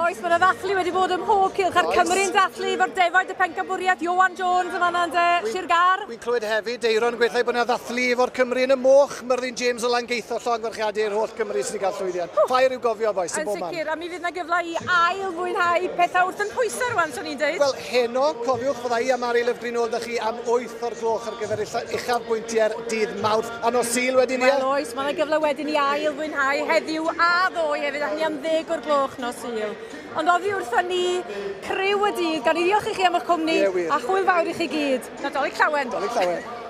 Oes, mae yna ddathlu wedi bod ym mhob cylch, a'r Cymru'n dathlu efo'r defaid y pencampwriaeth, Ioan Jones yn fanna ynde, Sir Gâr. Wi'n clywed hefyd, Eiron, gweithio bod yna ddathlu efo'r Cymru yn y moch, Myrddin James o Langeitho, llongyfarchiadau i'r holl Gymru sydd wedi cael llwyddiant. Ffair i'w gofio, bois, yn Yn bob man. sicr, a mi fydd yna gyfle i ail fwynhau pethau wrth yn pwysau rwan, swn i'n deud. Wel, heno, cofiwch, fydda i a Mari Lyfryn nôl 'da chi am 8 o'r gloch ar gyfer uchafbwyntiau'r dydd Mawrth. A nos Sul wedyn, ie? Wel oes, mae yna gyfle wedyn i ail fwynhau heddiw a ddoe hefyd, a hynny am 10 o'r gloch nos Sul. Ond oddi wrthon ni, criw y dydd, gawn ni ddiolch i chi am eich cwmni, Ie, wir. a hwyl fawr i chi gyd. Nadolig Llawen. Nadolig Llawen.